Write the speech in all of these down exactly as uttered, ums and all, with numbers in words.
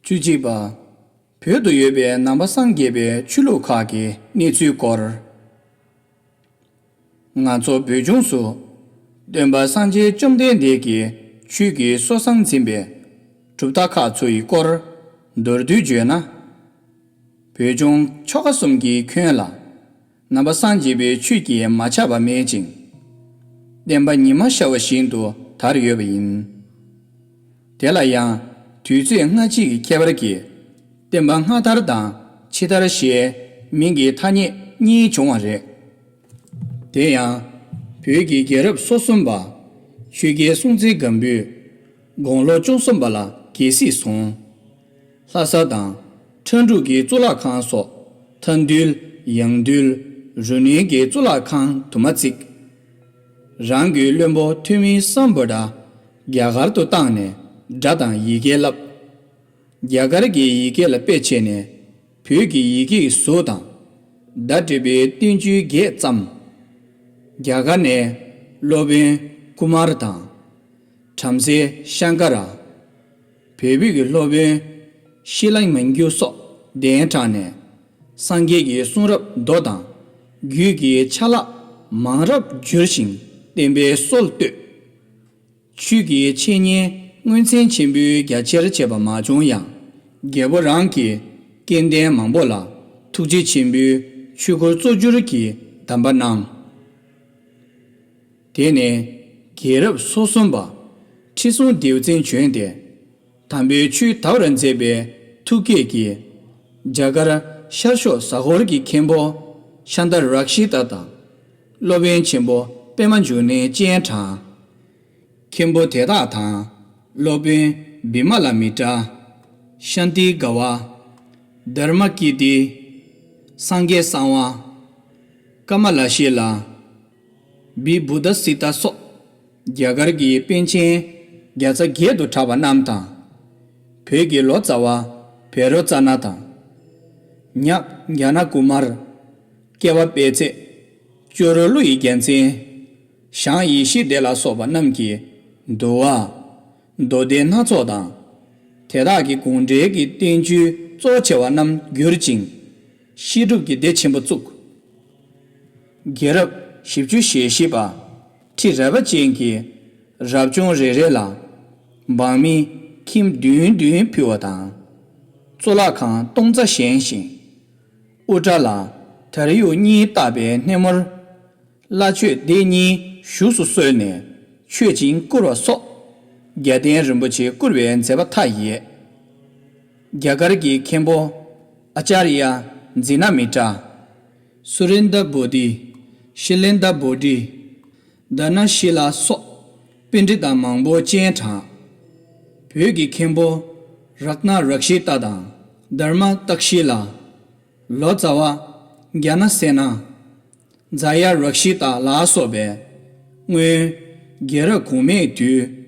བཅུ་གཅིག་པ། བོད་དུ་ཡོད་པའི་ནང་པ་སངས་རྒྱས་པའི་ཆོས་ལུགས་ཁག་གི་གནས་ཚུལ་སྐོར། ང་ཚོ་བོད་ལྗོངས་སུ་སྟོན་པ་སངས་རྒྱས་བཅོམ་ལྡན་འདས་ཀྱི་ཆོས་ཀྱི་སྲོལ་བཟང་འཛིན་པའི་གྲུབ་མཐའ་ཁག་ཚོ་ཡི་སྐོར་མདོར་བསྡུས་བརྗོད་ན། བོད་ལྗོངས་ཆོལ་ཁ་གསུམ་གྱི་ཁྱོན་ལ་ནང་པ་སངས་རྒྱས་པའི་ཆོས་ཀྱིས་མ་ཆག་པ་མེད་ཅིང་། བསྟན་པ་ཉི་མ་ཤར་བ་བཞིན་དུ་དར་ཡོད་པ་ཡིན། དེ་ལ་ཡང་དུས་ཚོད་སྔ་ཕྱི་ཡི་ཁྱད་པར་གྱིས་བསྟན་པ་སྔ་དར་དང་ཕྱི་དར་ཞེས་མིང་གི་ཐ་སྙད་གཉིས་བྱུང་བ་རེད། དེ་ཡང་བོད་ཀྱི་རྒྱལ་རབས་སོ་གསུམ་པ་ཆོས་རྒྱལ་སྲོང་བཙན་སྒམ་པོས་དགུང་ལོ་བཅུ་གསུམ་པ་ལ་རྒྱལ་སྲིད་བཟུང་། ལྷ་ས་དང་ཁྲ་འབྲུག་གི་གཙུག་ལག་ཁང་སོགས་མཐའ་འདུལ་ཡང་འདུལ་རུ་གནས་ཀྱི་གཙུག་ལག་ཁང་དུ་མ་བརྩིགས། རང་གི་བློན་པོ་ཐོན་མི་སམ་བྷོ་ཊ་རྒྱ་གར་དུ་བཏང་ནས་སྒྲ་དང་ཡི་གེ་བསླབས། རྒྱ་གར་གྱི་ཡི་གེ་ལ་དཔེ་བྱས་ནས་བོད་ཀྱི་ཡི་གེའི་གཟུགས་དང་བརྡ་འབྲི་བའི་བསྟན་བཅོས་བརྒྱད་བརྩམས། རྒྱ་གར་ནས་སློབ་དཔོན་ཀུ་མར་དང་། བྲམ་ཟེ་ཤང་ཀ་ར། བོད་བོད་ཀྱི་སློབ་དཔོན་ཤི་ལ་མན་གྱུ་སོགས་གདན་དྲངས་ནས་སངས་རྒྱས་ཀྱི་གསུང་རབ་མདོ་དང་རྒྱུད་ཀྱི་ཆ་ལག་མང་རབ་བསྒྱུར་ཞིང་བསྟན་པའི་སྲོལ་བཏོད། ཆོས་ཀྱི་འཆད་ཉན་མངོན་ཚན་ཆེན་པོའི་རྒྱ་ཆེར་བྱས་པ་མ་བྱུང་ཡང་རྒྱལ་པོ་རང་གིས་སྐལ་ལྡན་མང་པོ་ལ་ཐུགས་རྗེ་ཆེན་པོའི་ཆོས་འཁོར་གཙོ་གྱུར་གྱི་གདམས་པ་གནང་། དེ་ནས་རྒྱལ་རབས་སོ་གསུམ་པ་ཁྲི་སྲོང་ལྡེའུ་བཙན་བྱོན་ཏེ་དམ་པའི་ཆོས་དར་བར་མཛད་པའི་ཐུགས་བསྐྱེད་ཀྱིས་རྒྱ་གར་ཤར་ཕྱོགས་ཟ་ཧོར་གྱི་མཁན་པོ་ཤཱནྟ་རཀྵི་ཏ་དང་སློབ་དཔོན་ཆེན་པོ་པདྨ་འབྱུང་གནས་སྤྱན་དྲངས། མཁན་པོ་དེ་དག་དང་སློབ་དཔོན་བི་མ་ལ་མི་ཏྲ། ཤཱནྟི་ག་བ། དྷརྨ་ཀིརྟི། སངས་རྒྱས་གསང་བ། ཀ་མ་ལ་ཤཱི་ལ། བི་བུ་དྷ་སི་ཏ་སོགས་རྒྱ་གར་གྱི་པཎ་ཆེན་བརྒྱ་རྩ་བརྒྱད་དུ་གྲགས་པ་རྣམས་དང་། བོད་ཀྱི་ལོ་ཙཱ་བ་བཻ་རོ་ཙ་ན་དང་། ཉག་ཛྙཱ་ན་ཀུ་མར། སྐྱེ་བ་དཔལ་བརྩེགས། ཅོག་རོ་ཀླུ་ཡི་རྒྱལ་མཚན། ཞང་ཡེ་ཤེས་སྡེ་ལ་སོགས་པ་རྣམས་ཀྱིས་འདུལ་བ། མདོ་སྡེ་སྣ་ཚོགས་དང་། དེ་དག་གི་དགོངས་འགྲེལ་གྱི་བསྟན་བཅོས་གཙོ་ཆེ་བ་རྣམས་བསྒྱུར་ཅིང་། བཤད་སྒྲུབ་ཀྱི་སྡེ་ཆེན་པོ་བཙུགས། རྒྱལ་རབས་བཞི་བཅུ་ཞེ་བཞི་པ་ཁྲི་རལ་པ་ཅན་གྱིས་རབ་བྱུང་རེ་རེ་ལ་འབངས་མི་ཁྱིམ་བདུན་བདུན་ཕུལ་བ་དང་། གཙུག་ལག་ཁང་སྟོང་རྩ་བཞེངས་ཤིང་། དབུ་སྐྲ་ལ་དར་ཡུག་གཉིས་བཏགས་པའི་སྣེ་མོར་བླ་མཆོད་སྡེ་གཉིས་བཞུགས་སུ་གསོལ་ནས་མཆོད་ཅིང་བཀུར་བ་སོགས་རྒྱལ་བསྟན་རིན་པོ་ཆེ་བཀུར་བའི་མཛད་པ་མཐའ་ཡས། རྒྱ་གར་གྱི་མཁན་པོ་ཨ་ཙརྱ་ཛི་ན་མི་ཏྲ། སུ་རིན་དྷ་བོ་དྷི། ཤི་ལིན་དྷ་བྷོ་ཊི། དྷ་ན་ཤི་ལ་སོགས་པཎྜི་ཏ་མང་པོ་སྤྱན་དྲངས། བོད་ཀྱི་མཁན་པོ་རཏྣ་རཀྵི་ཏ་དང་དྷརྨ་ཏཀ་ཤི་ལ། ལོ་ཙཱ་བ་ཛྙཱ་ན་སེ་ན། ཛ་ཡ་རཀྵི་ཏ་ལ་སོགས་པས་སྔོན་རྒྱལ་རབས་གོང་མའི་དུས་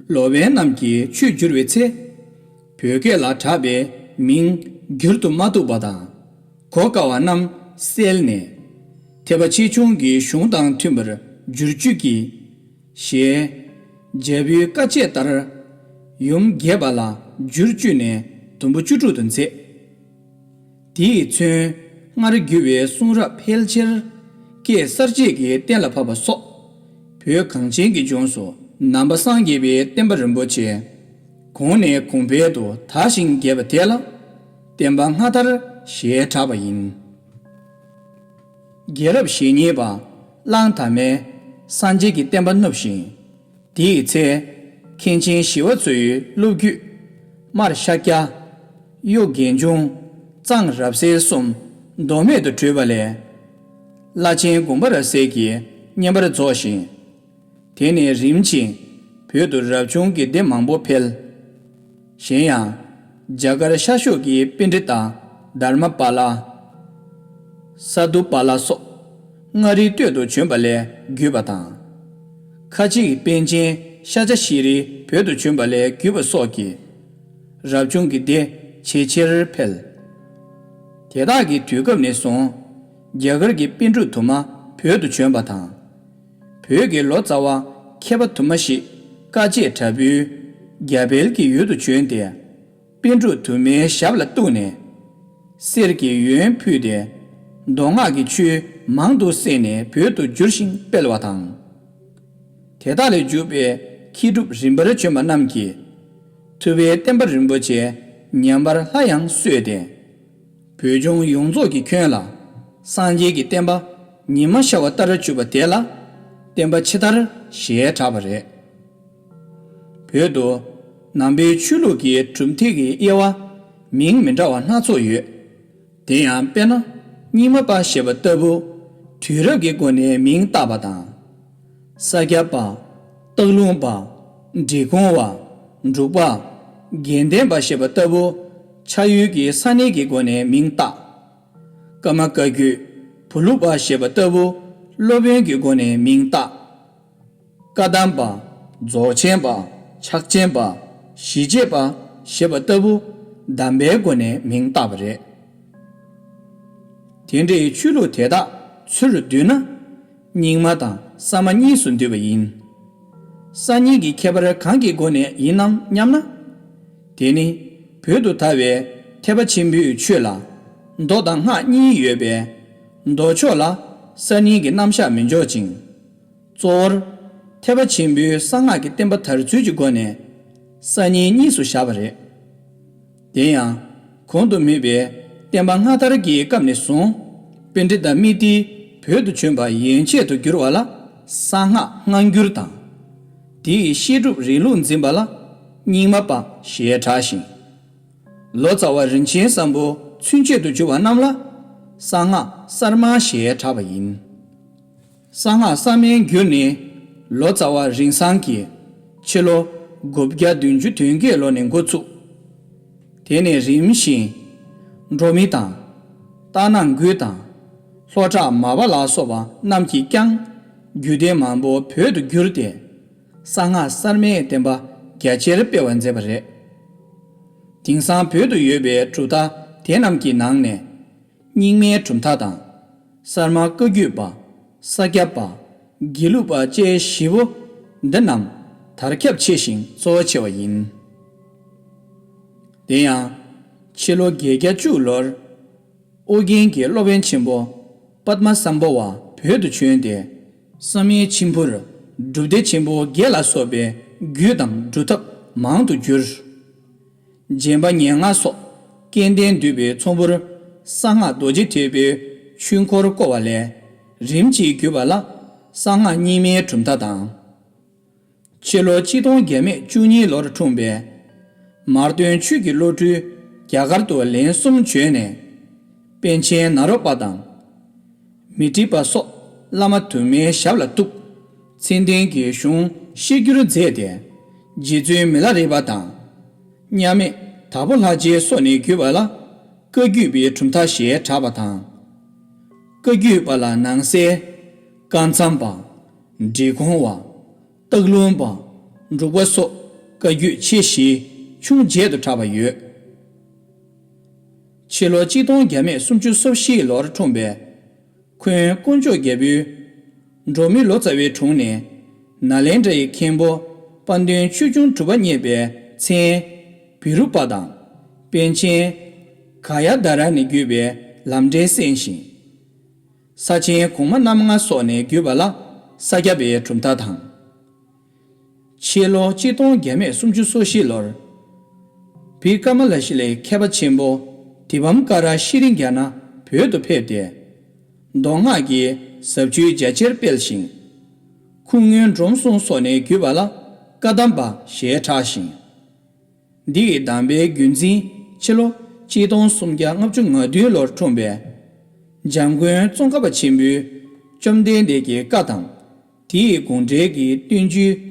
སློབ་དཔོན་རྣམས་ཀྱིས་ཆོས་བསྒྱུར་བའི་ཚེ། བོད་སྐད་ལ་གྲགས་པའི་མིང་བསྒྱུར་དུ་མ་བཏུབ་པ་དང་གོ་དཀའ་བ་རྣམས་བསལ་ནས། ཐེག་པ་ཆེ་ཆུང་གི་གཞུང་དང་མཐུན་པར་བསྒྱུར་བཅོས་ཀྱིས། ཞེས་རྒྱལ་པོའི་བཀའ་བཅད་ལྟར་ཡུམ་རྒྱས་པ་ལ་བསྒྱུར་བཅོས་ནས་དུམ་བུ་བཅུ་དྲུག་ཏུ་མཛད། དེས་མཚོན་སྔར་བསྒྱུར་བའི་གསུང་རབ་ཕལ་ཆེར་སྐད་གསར་བཅད་ཀྱིས་གཏན་ལ་ཕབ་པ་སོགས་བོད་གངས་ཅན་གྱི་ལྗོངས་སུ་ནང་པ་སངས་རྒྱས་པའི་བསྟན་པ་རིན་པོ་ཆེ་གོང་ནས་གོང་འཕེལ་དུ་དར་ཞིང་རྒྱས་པ་དེ་ལ་བསྟན་པ་སྔ་དར་ཞེས་གྲགས་པ་ཡིན། རྒྱལ་རབས་ཞེ་གཉིས་པ་གླང་དར་མས་སངས་རྒྱས་ཀྱི་བསྟན་པ་བསྣུབས་ཤིང་། དེའི་ཚེ་མཁན་ཆེན་ཞི་བ་འཚོའི་སློབ་བརྒྱུད་སྨར་ཤཱཀྱ། གཡོ་དགེ་འབྱུང་། གཙང་རབ་གསལ་གསུམ་མདོ་སྨད་དུ་བྲོས་པ་ལས། བླ་ཆེན་དགོངས་པ་རབ་གསལ་གྱིས་བསྙེན་པར་རྫོགས་ཤིང་། དེ་ནས་རིམ་བཞིན་བོད་དུ་རབ་བྱུང་གི་སྡེ་མང་པོ་འཕེལ། གཞན་ཡང་རྒྱ་གར་ཤར་ཕྱོགས་ཀྱི་པཎྜི་ཏ་དྷརྨ་པཱ་ལ། ས་དྷུ་པཱ་ལ་སོགས་མངའ་རིས་སྟོད་དུ་བྱོན་པ་ལས་བརྒྱུད་པ་དང་། ཁ་ཆེའི་པཎ་ཆེན་ཤཱཀྱ་ཤྲཱི་བོད་དུ་བྱོན་པ་ལས་བརྒྱུད་པ་སོགས་ཀྱིས་རབ་བྱུང་གི་སྡེ་ཇེ་ཆེར་འཕེལ། དེ་དག་གི་དུས་སྐབས་ནས་བཟུང་རྒྱ་གར་གྱི་པཎ་གྲུབ་དུ་མ་བོད་དུ་བྱོན་པ་དང་། བོད་ཀྱི་ལོ་ཙཱ་བ་མཁས་པ་དུ་མ་ཞིག་དཀའ་སྤྱད་དྲག་པོས་རྒྱ་བལ་གྱི་ཡུལ་དུ་བྱོན་ཏེ། པཎ་གྲུབ་དུ་མའི་ཞབས་ལ་གཏུགས་ནས། གསེར་གྱི་ཡོན་ཕུལ་ཏེ། མདོ་སྔགས་ཀྱི་ཆོས་མང་དུ་གསན་ནས་བོད་དུ་བསྒྱུར་ཞིང་སྤེལ་བ་དང་། དེ་དག་ལས་གྱུར་པའི་མཁས་གྲུབ་རིམ་པར་བྱོན་པ་རྣམས་ཀྱིས། ཐུབ་པའི་བསྟན་པ་རིན་པོ་ཆེ་ཉམས་པར་སླར་ཡང་གསོས་ཏེ། བོད་ལྗོངས་ཡོངས་རྫོགས་ཀྱི་ཁྱོན་ལ། སངས་རྒྱས་ཀྱི་བསྟན་པ་ཉི་མ་ཤར་བ་ལྟར་གྱུར་པ་དེ་ལ། བསྟན་པ་ཕྱི་དར་ཞེས་གྲགས་པ་རེད། བོད་དུ། ནང་པའི་ཆོས་ལུགས་ཀྱི་གྲུབ་མཐའ་གི་དབྱེ་བ། མིང་མི་འདྲ་བ་སྣ་ཚོགས་ཡོད། དེ་ཡང་དཔེར་ན། རྙིང་མ་པ་ཞེས་པ་ལྟ་བུ། དུས་རབས་ཀྱི་སྒོ་ནས་མིང་བཏགས་པ་དང་། ས་སྐྱ་པ། སྟག་ལུང་པ། འབྲི་གུང་བ། འབྲུག་པ། དགེ་ལྡན་པ་ཞེས་པ་ལྟ་བུ། ཆ་ཡུལ་གྱི་ས་གནས་ཀྱི་སྒོ་ནས་མིང་བཏགས། ཀརྨ་བཀའ་བརྒྱུད། བུ་ལུགས་པ་ཞེས་པ་ལྟ་བུ། སློབ་དཔོན་གྱི་སྒོ་ནས་མིང་བཏགས། བཀའ་གདམས་པ། རྫོགས་ཆེན་པ། ཕྱག་ཆེན་པ། ཞི་བྱེད་པ། ཞེས་པ་ལྟ་བུ། གདམས་པའི་སྒོ་ནས་མིང་བཏགས་པ་རེད། དེ་འདྲའི་ཆོས་ལུགས་དེ་དག་ཚུར་བསྡུས་ན། རྙིང་མ་དང་གསར་མ་གཉིས་སུ་འདུས་པ་ཡིན། གསར་རྙིང་གི་ཁྱད་པར་གང་གི་སྒོ་ནས་ཡིན་ནམ་སྙམ་ན། དེ་ནི། བོད་དུ་དར་བའི་ཐེག་པ་ཆེན་པོའི་ཆོས་ལ། མདོ་དང་སྔགས་གཉིས་ཡོད་པས། མདོ་ཕྱོགས་ལ་གསར་རྙིང་གི་རྣམ་གཞག་མི་འཇོག་ཅིང་། གཙོ་བོར། ཐེག་པ་ཆེན་པོའི་གསང་སྔགས་ཀྱི་བསྟན་པ་དར་ཚུལ་གྱི་སྒོ་ནས། གསར་རྙིང་གཉིས་སུ་བཞག་པ་རེད། དེ་ཡང་། གོང་དུ་སྨོས་པའི་བསྟན་པ་སྔ་དར་གྱི་སྐབས་ནས་བཟུང་། པཎྜི་ཏ་སྨྲི་ཏིས་བོད་དུ་བྱོན་པ་ཡན་ཆད་དུ་བསྒྱུར་བ་ལ། གསང་སྔགས་སྔ་འགྱུར་དང་། དེའི་བཤད་སྒྲུབ་རིང་ལུགས་འཛིན་པ་ལ། རྙིང་མ་པ་ཞེས་གྲགས་ཤིང་། ལོ་ཙཱ་བ་རིན་ཆེན་བཟང་པོ་ཚུན་ཆད་དུ་བསྒྱུར་བ་རྣམས་ལ། གསང་སྔགས་གསར་མ་ཞེས་གྲགས་པ་ཡིན། གསང་སྔགས་གསར་མའི་འགྱུར་ནི། ལོ་ཙཱ་བ་རིན་བཟང་གིས། ཕྱི་ལོ། དགུ་བརྒྱ་བདུན་ཅུ་དོན་བརྒྱད་ལོ་ནས་འགོ་བཙུགས། དེ་ནས་རིམ་བཞིན། འབྲོག་མི་དང་། སྟག་ནག་འགོས་དང་། ལྷོ་བྲག་མར་པ་ལ་སོགས་པ་རྣམས་ཀྱིས་ཀྱང་། རྒྱུད་སྡེ་མང་པོ་བོད་དུ་བསྒྱུར་ཏེ། གསང་སྔགས་གསར་མའི་བསྟན་པ་རྒྱ་ཆེར་སྤེལ་བར་མཛད་པ་རེད། དེང་སང་བོད་དུ་ཡོད་པའི་གྲུབ་མཐའ་དེ་རྣམས་ཀྱི་ནང་ནས། རྙིང་མའི་གྲུབ་མཐའ་དང་། གསར་མ་བཀའ་བརྒྱུད་པ། ས་སྐྱ་པ། དགེ་ལུགས་པ་བཅས་བཞི་པོ། འདི་རྣམས་དར་ཁྱབ་ཆེ་ཞིང་གཙོ་བོ་ཆེ་བ་ཡིན། དེ་ཡང་། ཕྱི་ལོ་བརྒྱད་བརྒྱ་བཅུ་ལོར། ཨོ་རྒྱན་གྱི་སློབ་དཔོན་ཆེན་པོ། པདྨ་སམ་བྷ་བ་བོད་དུ་བྱོན་ཏེ། བསམ་ཡས་མཆིམས་ཕུར། སྒྲུབ་སྡེ་ཆེན་པོ་བརྒྱད་ལ་སོགས་པའི་རྒྱུད་དང་སྒྲུབ་ཐབས་མང་དུ་བསྒྱུར། རྗེ་འབངས་ཉེར་ལྔ་སོགས་སྐལ་ལྡན་འདུས་པའི་ཚོམ་བུར། གསང་སྔགས་རྡོ་རྗེ་ཐེག་པའི་ཆོས་འཁོར་བསྐོར་བ་ལས། རིམ་གྱིས་བརྒྱུད་པ་ལ། གསང་སྔགས་རྙིང་མའི་གྲུབ་མཐའ་དང་། ཕྱི་ལོ་གཅིག་སྟོང་བརྒྱ་མེད་བཅུ་གཉིས་ལོར་འཁྲུངས་པའི། མར་སྟོན་ཆོས་ཀྱི་བློ་གྲོས་རྒྱ་གར་དུ་ལན་གསུམ་བྱོན་ནས། པཎ་ཆེན་ནཱ་རོ་པ་དང་། མཻ་ཏྲི་པ་སོགས་བླ་མ་དུ་མའི་ཞབས་ལ་གཏུགས། མཚན་ལྡན་གྱི་གཞུང་བཤད་བསྒྱུར་མཛད་དེ། རྗེ་བཙུན་མི་ལ་རས་པ་དང་། མཉམ་མེད་དྭགས་པོ་ལྷ་རྗེ་སོགས་ནས་བརྒྱུད་པ་ལ། བཀའ་བརྒྱུད་པའི་གྲུབ་མཐའ་ཞེས་གྲགས་པ་དང་། བཀའ་བརྒྱུད་པ་ལ་ནང་གསེས། བཀའ་མཚམས་པ། འབྲི་གུང་བ། སྟག་ལུང་པ། འབྲུག་པ་སོགས་བཀའ་བརྒྱུད་ཆེ་བཞི་ཆུང་བརྒྱད་དུ་གྲགས་པ་ཡོད། ཕྱི་ལོ་གཅིག་སྟོང་བརྒྱ་མེད་སུམ་ཅུ་སོ་བཞི་ལོར་འཁྲུངས་པའི། འཁོན་དཀོན་མཆོག་རྒྱལ་པོའི། འབྲོག་མི་ལོ་ཙཱ་བའི་དྲུང་ནས། ནཱ་ལེནྡྲ་ཡི་མཁན་པོ། དཔལ་ལྡན་ཆོས་སྐྱོང་གྲུབ་པ་བརྙེས་པའི་མཚན། བི་རུ་པ་དང་། པཎ་ཆེན། ག་ཡ་དྷ་ར་ནས་བརྒྱུད་པའི་ལམ་འབྲས་གསན་ཞིང་། ས་ཆེན་གོང་མ་རྣམ་ལྔ་སོགས་ནས་བརྒྱུད་པ་ལ། ས་སྐྱ་པའི་གྲུབ་མཐའ་དང་། ཕྱི་ལོ་གཅིག་སྟོང་བརྒྱ་མེད་སུམ་ཅུ་སོ་བཞི་ལོར། བི་ཀ་མ་ལ་ཤི་ལའི་མཁས་པ་ཆེན་པོ། དི་བམ་ཀ་ར་ཤྲི་ཛྙཱ་ན་བོད་དུ་ཕེབས་ཏེ། མདོ་སྔགས་ཀྱི་ཟབ་ཆོས་རྒྱ་ཆེར་སྤེལ་ཞིང་། ཁུངས་སྔོན་འབྲོམ་གསུམ་སོགས་ནས་བརྒྱུད་པ་ལ། བཀའ་གདམས་པ་ཞེས་གྲགས་ཤིང་། འདི་ཡི་གདམས་པའི་རྒྱུན་འཛིན་ཕྱི་ལོ་གཅིག་སྟོང་སུམ་བརྒྱ་ལྔ་བཅུ་ང་བདུན་ལོར་འཁྲུངས་པའི། འཇམ་མགོན་ཙོང་ཁ་པ་ཆེན་པོའི་བཅོམ་ལྡན་འདས་ཀྱི་བཀའ་དང་། དེའི་དགོངས་འགྲེལ་གྱི་བསྟན་བཅོས།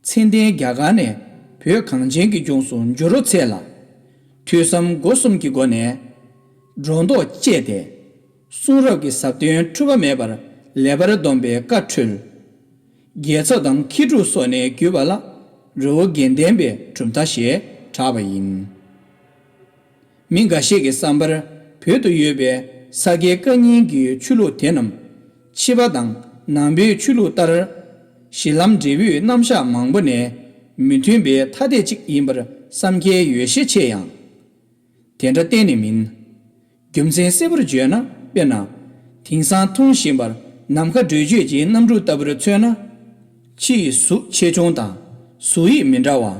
མཚན་ལྡན་རྒྱ་གར་ནས་བོད་གངས་ཅན་གྱི་ལྗོངས་སུ་འབྱོར་རོ་ཚད་ལ། ཐོས་བསམ་སྒོ་གསུམ་གྱི་སྒོ་ནས། སྒྲོ་འདོགས་བཅད་དེ། གསུང་རབ་ཀྱི་ཟབ་དོན་འཁྲུལ་པ་མེད་པར་ལེགས་པར་སྡོམ་པའི་བཀའ་ཁྲོལ། རྒྱལ་ཚབ་དང་མཁས་གྲུབ་སོགས་ནས་བརྒྱུད་པ་ལ། རི་བོ་དགེ་ལྡན་པའི་གྲུབ་མཐའ་ཞེས་གྲགས་པ་ཡིན། མི་འགའ་ཤས་ཀྱི་བསམ་པར། བོད་དུ་ཡོད་པའི་ས་སྐྱའི་བཀའ་རྙིང་གི་ཆོས་ལུགས་དེ་རྣམས། ཕྱི་པ་དང་ནང་པའི་ཆོས་ལུགས་ལྟར། གཞི་ལམ་འབྲས་བུའི་རྣམ་གཞག་མང་པོ་ནས་མི་མཐུན་པའི་ཐ་དད་ཅིག་ཡིན་པར་བསམ་མཁན་ཡོད་ཤས་ཆེ་ཡང་ དེ་འདྲ་གཏན་ནས་མིན། རྒྱུ་མཚན་གསལ་པོར་བརྗོད་ན། དཔེར་ན། དེང་སང་མཐོང་བཞིན་པར་ནམ་མཁའ་འགྲོས་བྱེད་ཀྱི་གནམ་གྲུ་ལྟ་བུར་མཚོན་ན། ཕྱི་ཡི་གཟུགས་ཆེ་ཆུང་དང་གཟུགས་དབྱིབས་མི་འདྲ་བ།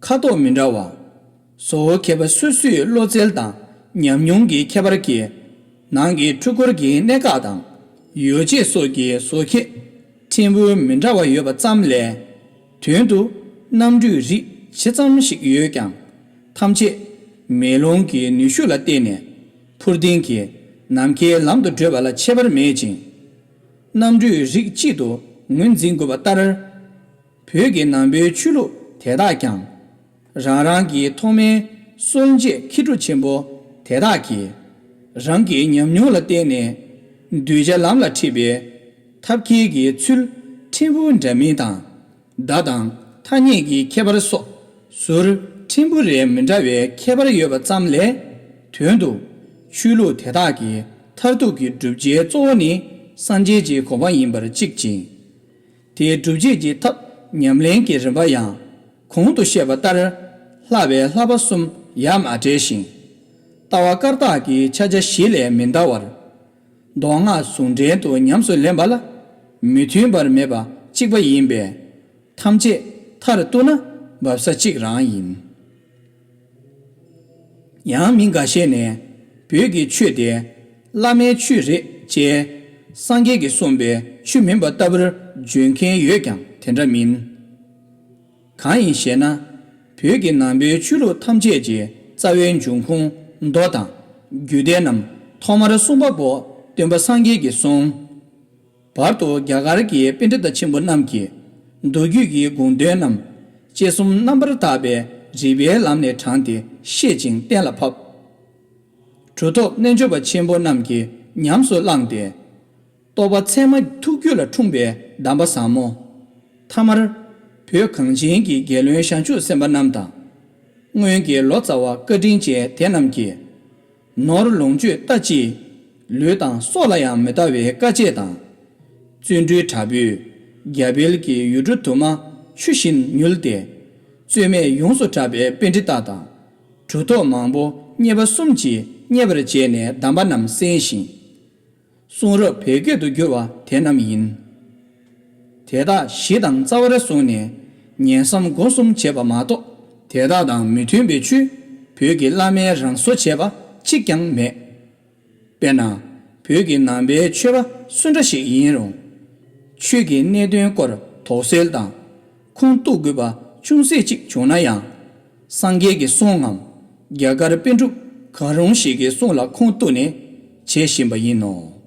ཁ་དོག་མི་འདྲ་བ། བཟོ་བོ་མཁས་པ་སོ་སོའི་བློ་རྩལ་དང་ཉམས་མྱོང་གི་ཁྱད་པར་གྱིས། ནང་གི་འཕྲུལ་འཁོར་གྱི་གནད་འགག་དང་ཡོ་བྱད་སོགས་ཀྱི་བཟོ་ཁྱད་ཕྲན་བུ་མི་འདྲ་བ་ཡོད་པ་ཙམ་ལས། དོན་དུ་གནམ་གྲུའི་རིགས་ཇི་ཙམ་ཞིག་ཡོད་ཀྱང་། ཐམས་ཅད་མེ་ལོང་གི་ནུས་ཤུགས་ལ་བརྟེན་ནས་འཕུར་ལྡིང་གིས་ནམ་མཁའི་ལམ་དུ་བགྲོད་པ་ལ་ཁྱད་པར་མེད་ཅིང་། གནམ་གྲུའི་རིགས་གཅིག་ཏུ་ངོས་འཛིན་དགོས་པ་ལྟར། བོད་ཀྱི་ནང་པའི་ཆོས་ལུགས་དེ་དག་ཀྱང་། རང་རང་གི་ཐོག་མའི་སྲོལ་འབྱེད་མཁས་གྲུབ་ཆེན་པོ་དེ་དག་གིས། རང་གི་ཉམས་མྱོང་ལ་བརྟེན་ནས་གདུལ་བྱ་ལམ་ལ་ཁྲིད་པའི་ཐབས་མཁས་ཀྱི་ཚུལ་ཕྲན་བུ་འདྲ་མིན་དང་། བརྡ་དང་ཐ་སྙད་ཀྱི་ཁྱད་པར་སོགས་ཟུར་ཕྲན་བུ་རེ་མི་འདྲ་བའི་ཁྱད་པར་ཡོད་པ་ཙམ་ལས། དོན་དུ་ཆོས་ལུགས་དེ་དག་གི་མཐར་ཐུག་གི་བསྒྲུབ་བྱའི་གཙོ་བོ་ནི་སངས་རྒྱས་ཀྱི་གོ་འཕང་ཡིན་པར་གཅིག་ཅིང་། དེའི་སྒྲུབ་བྱེད་ཀྱི་ཐབས་ཉམས་ལེན་གྱི་རིམ་པ་ཡང་གོང་དུ་བཤད་པ་ལྟར་ལྷ་བས་ལྷག་པ་གསུམ་ཡ་མ་བྲལ་ཞིང་། ལྟ་བ་བཀར་བཏགས་ཀྱི་ཕྱག་རྒྱ་བཞི་ལས་མི་འདའ་བར། མདོ་སྔགས་ཟུང་འབྲེལ་དུ་ཉམས་སུ་ལེན་པ་ལ་མི་མཐུན་པར་མེད་པ་གཅིག་པ་ཡིན་པས། ཐམས་ཅད་མཐར་གཏུགས་ན་འབབ་ས་གཅིག་རང་ཡིན། ཡང་མི་འགའ་ཤས་ནས་བོད་ཀྱི་ཆོས་དེ་བླ་མའི་ཆོས་རེད་ཅེས་སངས་རྒྱས་ཀྱིས་གསུངས་པའི་ཆོས་མིན་པ་ལྟ་བུར་བརྗོད་མཁན་ཡོད་ཀྱང་དེ་འདྲ་མིན། གང་ཡིན་ཞེ་ན། བོད་ཀྱི་ནང་པའི་ཆོས་ལུགས་ཐམས་ཅད་ཀྱི་རྩ་བའི་འབྱུང་ཁུངས་མདོ་དང་རྒྱུད་སྡེ་རྣམས་ཐོག་མར་གསུངས་པ་པོ་སྟོན་པ་སངས་རྒྱས་ཀྱིས་གསུངས། བར་དུ་རྒྱ་གར་གྱི་པཎྜི་ཏ་ཆེན་པོ་རྣམས་ཀྱིས་མདོ་རྒྱུད་ཀྱི་དགོངས་དོན་རྣམས་དཔྱད་གསུམ་རྣམ་པར་དག་པའི་རིགས་པའི་ལམ་ནས་དྲངས་ཏེ་བཤད་ཅིང་གཏན་ལ་ཕབ། གྲུབ་ཐོབ་རྣལ་འབྱོར་པ་ཆེན་པོ་རྣམས་ཀྱིས་ཉམས་སུ་བླངས་ཏེ། རྟོགས་པ་ཚད་མ་ཐུགས་རྒྱུད་ལ་འཁྲུངས་པའི་གདམས་པ་ཟབ་མོ། ཐ་མར་བོད་གངས་ཅན་གྱི་རྒྱལ་བློན་བྱང་ཆུབ་སེམས་དཔའ་རྣམས་དང་། སྔོན་གྱི་ལོ་ཙཱ་བ་བཀའ་དྲིན་ཅན་དེ་རྣམས་ཀྱིས། ནོར་ལོངས་སྤྱོད་ལྟ་ཅི། ལུས་དང་སྲོག་ལ་ཡང་མི་ལྟ་བའི་དཀའ་སྤྱད་དང་། བརྩོན་འགྲུས་དྲག་པོས་རྒྱ་བལ་གྱི་ཡུལ་གྲུ་དུ་མ་ཆུ་བཞིན་མྱུལ་ཏེ། རྩོད་མེད་ཡོངས་སུ་གྲགས་པའི་པཎྜི་ཏ་དང་། གྲུབ་ཐོབ་མང་པོ་མཉེས་པ་གསུམ་གྱིས་མཉེས་པར་བྱས་ནས་གདམས་པ་རྣམས་གསན་ཞིང་། གསུང་རབ་བོད་སྐད་དུ་བསྒྱུར་བ་དེ་རྣམས་ཡིན། དེ་དག་གཞི་དང་རྩ་བར་བཟུང་ནས་ཉན་བསམ་སྒོམ་གསུམ་བྱས་པ་མ་གཏོགས། དེ་དག་དང་མི་མཐུན་པའི་ཆོས་བོད་ཀྱི་བླ་མས་རང་བཟོ་བྱས་པ་གཅིག་ཀྱང་མེད། དཔེར་ན། བོད་ཀྱི་ནང་པའི་ཆོས་པ་སུ་འདྲ་ཞིག་ཡིན་རུང་། ཆོས་ཀྱི་གནད་དོན་སྐོར་དོགས་སེལ་དང་ཁུངས་གཏུག་དགོས་པ་ཅུང་ཟད་ཅིག་བྱུང་ན་ཡང་། སངས་རྒྱས་ཀྱི་གསུང་ངམ། རྒྱ་གར་པཎ་གྲུབ་གང་རུང་ཞིག་གི་གསུང་ལ་ཁུངས་གཏུགས་ནས་བྱེད་བཞིན་པ་ཡིན་ནོ།